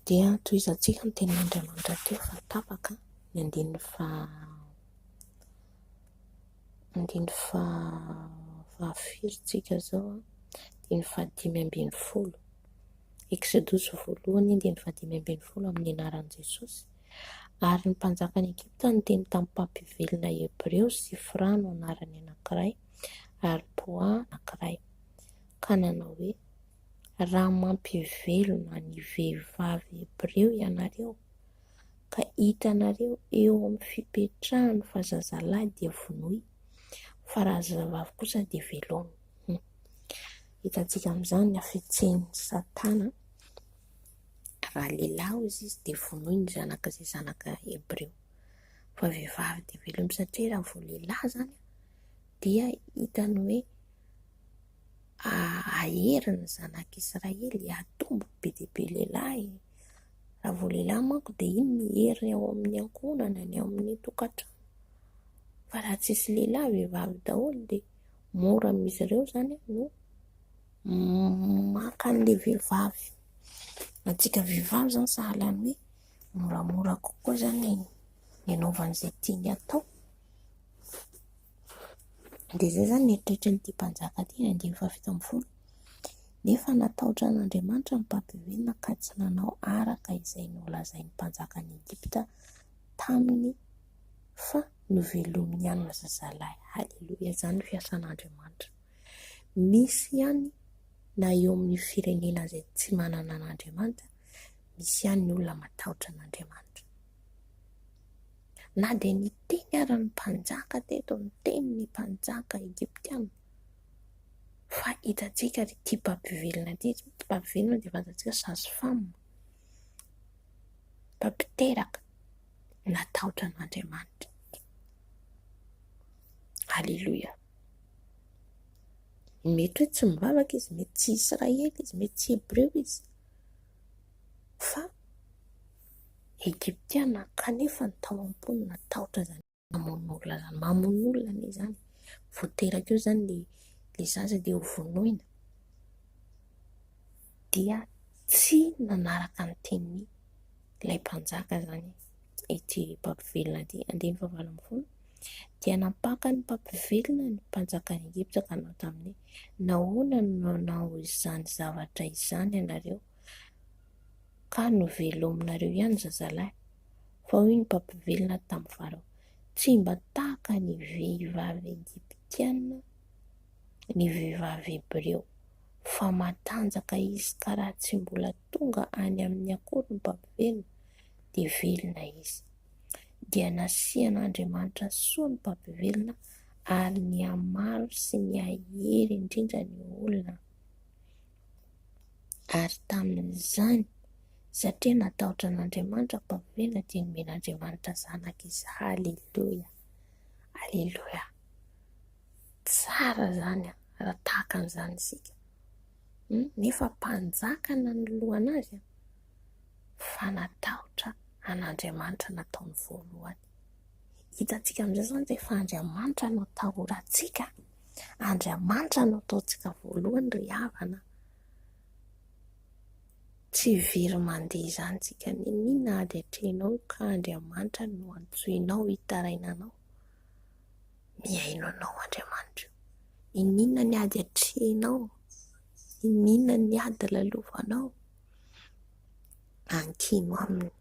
Dia tohizantsika ny tenin'Andriamanitra teo fa tapaka ny andininy faha andininy faha fahafiry tsika zao a? Andininy faha-15. Eksodosy voalohany andininy faha-15 amin'ny anaran'i Jesosy. Ary ny mpanjakan'i Egypta niteny tamin'ny mpampivelona Hebreo, Sifra no anaran'ny anankiray, ary Poa anankiray, ka nanao hoe, Raha mampivelona ny vehivavy hebreo ianareo, ka hitanareo eo amin'ny fipetrahany fa zazalahy dia vonoy, fa raha zazavavy kosa dia velomy. Hitantsika amin'izany ny hafetsen'i Satana, raha lehilahy hozy izy dia vonoy ny zanaka izay zanaka hebreo, fa vehivavy dia velomy, satria raha vao lehilahy izany dia hitany hoe hahery ny zanak'Israely, hatombo be dia be lehilahy. Raha vao lehilahy manko dia iny ny heriny ao amin'ny ankohonana, ny ao amin'ny tokantrano. Fa raha tsisy lehilahy, vehivavy daholo dia mora amin'izy ireo izany no maka an'ilay vehivavy. Antsika vehivavy izany sahala amin'ny hoe moramora kokoa izany ny hanaovana izay tiany atao. Dia izay izany ny eritreritrin'ity mpanjaka ity, ny andininy faha-17. Nefa natahotra an'Andriamanitra ny mpampivelona ka tsy nanao araka izay nolazain'ny mpanjakan'i Egypta taminy fa novelominy ihany ny zazalahy. Haleloia! Izany ny fiasan'Andriamanitra. Misy ihany na eo amin'ny firenena izay tsy manana an'Andriamanitra, misy ihany ny olona matahotra an'Andriamanitra. Na dia niteny ara ny mpanjaka teto, niteny ny mpanjaka egyptiana, fa hitantsika ry ity mpampivelona ity, mpampivelona dia fantatsika sage femme, mpampiteraka, natahotra an'Andriamanitra. Aleloia. Mety hoe tsy mivavaka izy, mety tsy Israely izy, mety tsy Hebreo izy, fa Egyptiana kanefa ny tao am-pony natahotra izany mamono olona izany. Mamono olona anie izany. Vao teraka eo izany le le zaza dia ho vonoina. Dia tsy nanaraka ny tenin'ny ilay mpanjaka izany ity mpampivelona ity. Andininy faha-18. Dia nampaka ny mpampivelona ny mpanjakan'i Egypta ka nanao taminy hoe, Nahoana no nanao izany zavatra izany ianareo ka novelominareo ihany ny zazalahy? Fa hoy ny mpampivelona tamin'i Farao, Tsy mba tahaka ny vehivavy egyptiana ny vehivavy hebreo, fa matanjaka izy ka raha tsy mbola tonga any aminy akory ny mpampivelona, dia velona izy. Dia nasian'Andriamanitra soa ny mpampivelona ary nihamaro sy nihahery indrindra ny olona. Ary tamin'izany, satria natahotra an'Andriamanitra mpampivelona, dia nomen'Andriamanitra zanaka izy. Haleloia! Aleloia! Tsara izany raha tahaka an'izany isika. Hmm? Nefa mpanjaka nanoloana azy fa natahotra an'Andriamanitra nataony voalohany. Hitantsika amin'izay izany rehefa Andriamanitra no atahorantsika, Andriamanitra no ataontsika voalohany ry havana. Tsy very mandeha izany tsika, n'inon'inona ady atrehinao ka Andriamanitra no antsoinao hitarainanao. Mihaino anao Andriamanitra io. N'inon'inona ny ady atrehinao, n'inon'inona ny ady lalovanao, ankino aminy.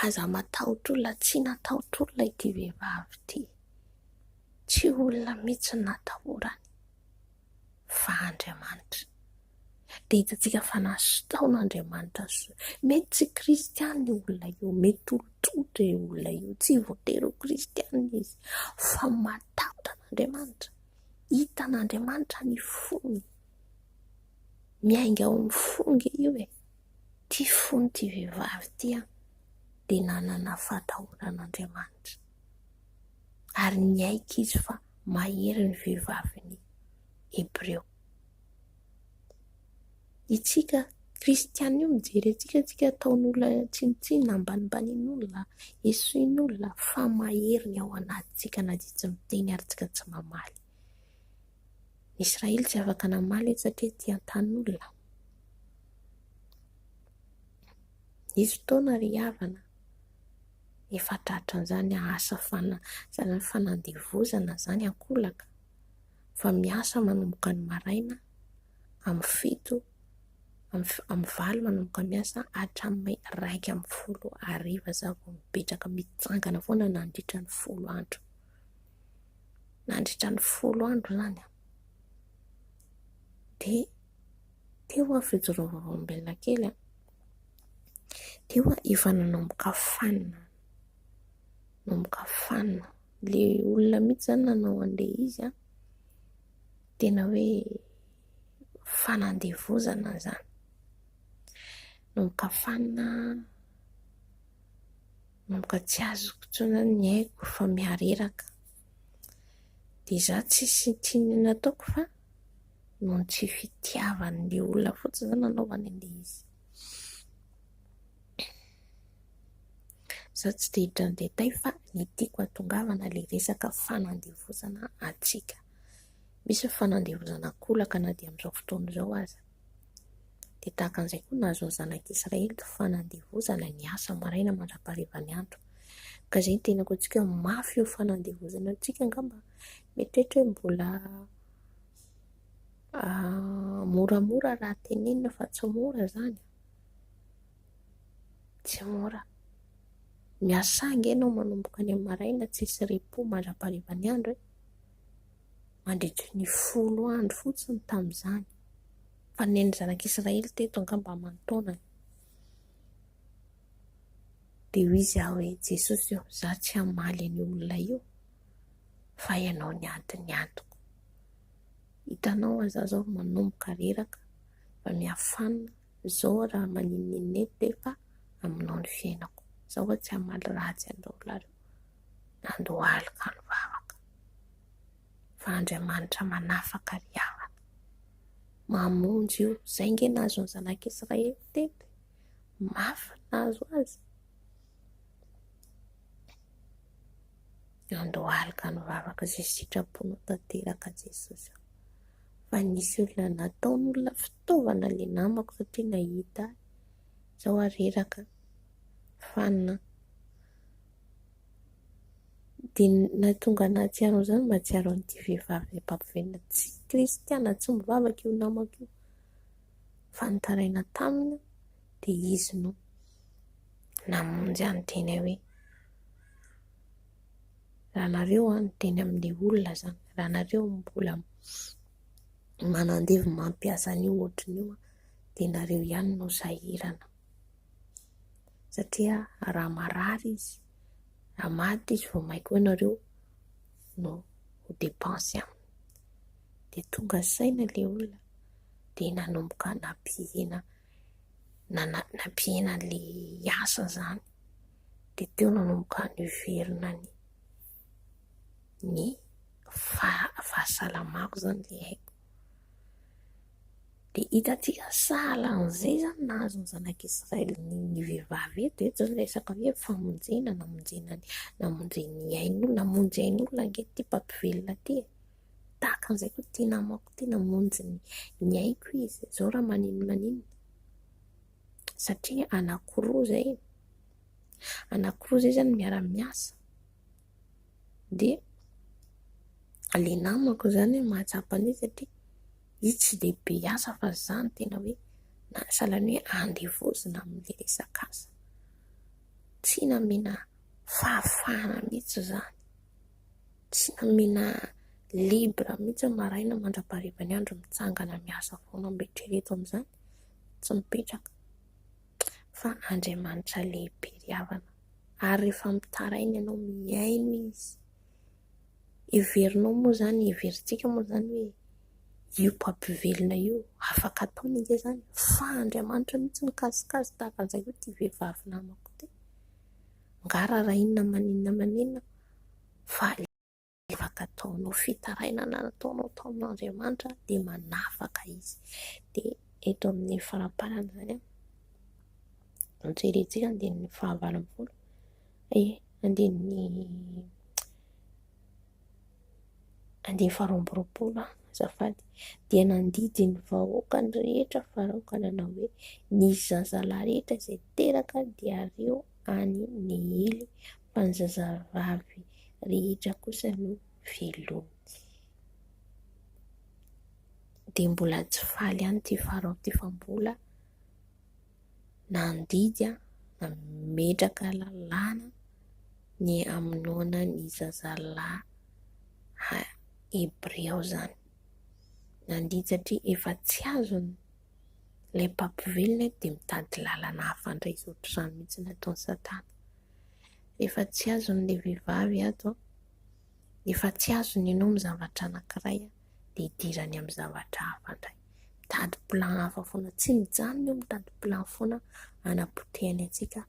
Aza matahotra olona, tsy natahotra olona ity vehivavy ity. Tsy olona mihitsy no natahorany fa Andriamanitra. Dia hitantsika fa nasitraon'Andriamanitra soa. Mety tsy kristiana io olona io, mety olon-tsotra io olona io, tsy voatery ho kristiana izy fa matahotra an'Andriamanitra. Hitan'Andriamanitra ny fony. Miainga ao amin'ny fo nge io e. Ity fon'ity vehivavy ity dia nanana fahatahorana an'Andriamanitra. Ary niaiky izy fa mahery ny vehivavin'ny Hebreo. Itsika kristiana io mijery antsika, antsika ataon'olona tsinontsinona, ambanimbanian'olona, esoin'olona fa mahery ny ao anatintsika na dia tsy miteny ary tsika tsy mamaly. Ny Israely tsy afaka namaly eto satria aty an-tanin'olona. Nisy fotoana ry havana efa tratran'izany asa fana, izany fanandevozana izany ankolaka fa miasa manomboka ny maraina amin'ny fito, amin'ny valo manomboka miasa hatramin'ny 11 hariva za vao mipetraka mitsangana foana nandritra ny 10 andro. Nandritra ny 10 andro izany an. Dia teo aho fijoroana vavolombelona kely an. Teo aho efa nanomboka fanina, nanomboka fanina. Ilay olona mihitsy izany nanao an'ilay izy an, tena hoe fanandevozana izany. Nanomboka fanina, nanomboka tsy azoko intsony izany ny aiko fa mihareraka. Dia izaho tsisy tsy nataoko fa noho ny tsy fitiavan'ilay olona fotsiny izany nanaovany an'ilay izy. Izaho tsy te hiditra ny détail fa ny tiako hahatongavana ilay resaka fanandevozana antsika. Misy ny fanandevozana an-kolaka na dia amin'izao fotoana izao aza. Dia tahaka an'izay koa nahazo ny zanak'Israely fanandevozana ny asa maraina mandra-paharivan'ny andro. Ka izay no tenako antsika hoe mafy io fanandevozana io. Tsika angamba mieritreritra hoe mbola moramora raha tenenina fa tsy mora izany. Tsy mora. Miasa ange ianao manomboka any amin'ny maraina tsisy repos mandra-paharivan'ny andro e. Mandritry ny 10 andro fotsiny tamin'izany. Fa ny an'ny zanak'Israely teto angamba aman-taonany. Dia hoy izy aho hoe, Jesosy ô, izaho tsy hamaly an'io olona io, fa ianao niady ny adiko. Hitanao aza aho izao manomboka reraka, fa mihafanina, izao raha maninon'inona eto dia efa aminao ny fiainako. Izaho tsy hamaly ratsy an'ireo olona ireo. Nandohalika nivavaka. Fa Andriamanitra manafaka ry havana. Mamonjy io. Izay ange nahazo ny zanak'Israely teto e. Mafy ny nahazo azy. Nandohalika nivavaka izay sitraponao tanteraka Jesosy ô. Fa nisy olona nataon'olona fitaovana ilay namako satria nahita ahy. Izao aho reraka, fanina. Dia nahatonga anah hahatsiaro an'izany, mahatsiaro an'ity vehivavy izay mpampivelona tsy kristiana, tsy mivavaka io namako io. Fa nitaraina taminy dia izy no namonjy ahy niteny ahy hoe raha nareo an, niteny amin'ilay olona izany, raha nareo mbola manandevo mampiasa an'io ohatran'io an, dia nareo ihany no sahirana. Satria raha marary izy, raha maty izy vao mainka hoe nareo no ho dépense aminy. Dia tonga saina ilay olona dia nanomboka nampihena, nampihena an'ilay asa izany. Dia teo nanomboka niverina ny ny fahasalamako izany ilay aiko. Dia hitantsika sahala an'izay izany nahazo ny zanak'Israely ny vehivavy eto. Eto izany resaka hoe famonjena, namonjena ny, namonjena ny ain'olona, namonjy ain'olona ange ity mpampivelona ity e. Tahaka an'izay koa ity namako ity, namonjy ny aiko izy. Izao raha maninona maninona. Satria anankiroa izay, anankiroa izay izany miara-miasa. Dia ilay namako izany mahatsapa an'io satria izy tsy dia be asa fa izaho no tena hoe na sahalan'ny hoe andevozina amin'ilay resaka asa. Tsy nomena fahafahana mihitsy izany, tsy nomena libre mihitsy aho maraina mandra-paharivan'ny andro mitsangana miasa foana, mba eritrereto amin'izany, tsy mipetraka. Fa Andriamanitra lehibe ry havana. Ary rehefa mitaraina ianao, mihaino Izy. Heverinao moa izany, heverintsika moa izany hoe io mpampivelona io, afaka ataony ange izany, fa Andriamanitra mihitsy nikasika azy tahaka an'izay koa ity vehivavy namako ity. Angaha raharahiana maninona maninona fa afaka ataonao fitarainana nataonao tao amin'Andriamanitra dia manafaka Izy. Dia eto amin'ny faraparany izany an, jerentsika andininy faha-18, eh, andininy andininy faha-22 an. Azafady. Dia nandidy ny vahoakany rehetra Farao ka nanao hoe, Ny zazalahy rehetra izay teraka dia ario any Neily, fa ny zazavavy rehetra kosa no velominy. Dia mbola tsy faly ihany ity Farao ity fa mbola nandidy, nametraka lalàna ny hamonoana ny zazalahy Hebreo izany. Nandidy satria efa tsy azony ilay mpampivelona dia mitady lalana hafa indray izy, ohatr'izany mihitsy ny ataon'i Satana. Rehefa tsy azony ilay vehivavy ato, rehefa tsy azony ianao amin'ny zavatra anankiray dia idirany amin'ny zavatra hafa indray. Mitady plan hafa foana, tsy mijanona eo, mitady plan foana hanapotehany antsika,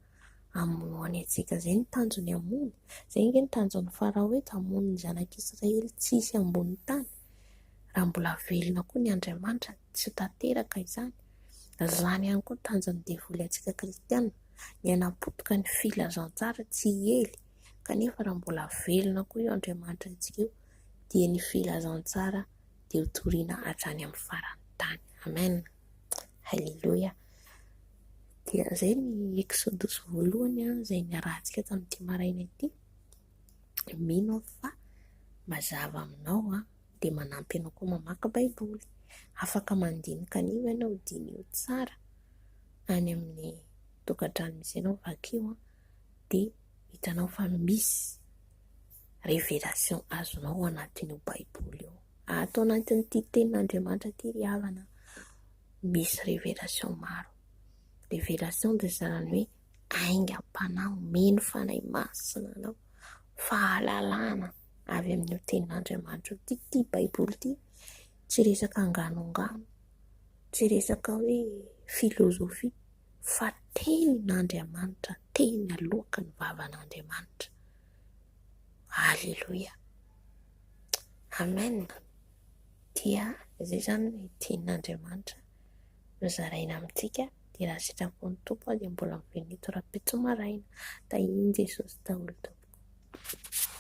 hamonoany antsika. Izay no tanjony hamono. Izay ange no tanjon'i Farao eto, hamono ny zanak'Israely tsy hisy ambonin'ny tany. Raha mbola velona koa ny Andriamanitra, tsy ho tanteraka izany. Izany ihany koa no tanjon'ny devoly antsika kristiana, ny hanapotika ny filazantsara tsy hiely. Kanefa raha mbola velona koa io Andriamanitra antsika io, dia ny filazantsara dia ho torina hatrany amin'ny faran'ny tany. Amen. Haleloia. Dia izay ny Eksodosy voalohany izay niarahantsika tamin'ity maraina ity. Mino aho fa mazava aminao dia manampy anao koa mamaky Baiboly. Afaka mandinika an'io ianao, diniho tsara any amin'ny tokantrano misy anao, vakio dia hitanao fa misy révélation azonao ao anatin'io Baiboly io. Ato anatin'ity tenin'Andriamanitra ity ry havana, misy révélation maro. Révélation dia izany hoe aingam-panahy omeny Fanahy Masina anao, fahalalana avy amin'io tenin'Andriamanitra io. Ity ity Baiboly ity tsy resaka anganongano, tsy resaka hoe filozofia fa tenin'Andriamanitra, teny aloaky ny vavan'Andriamanitra. Aleloia. Amen. Dia izay izany ny tenin'Andriamanitra nozaraina amintsika. Dia raha sitrapon'ny Tompo dia mbola miverina eto rahampitso maraina. Tahian'i Jesosy daholo tompoko.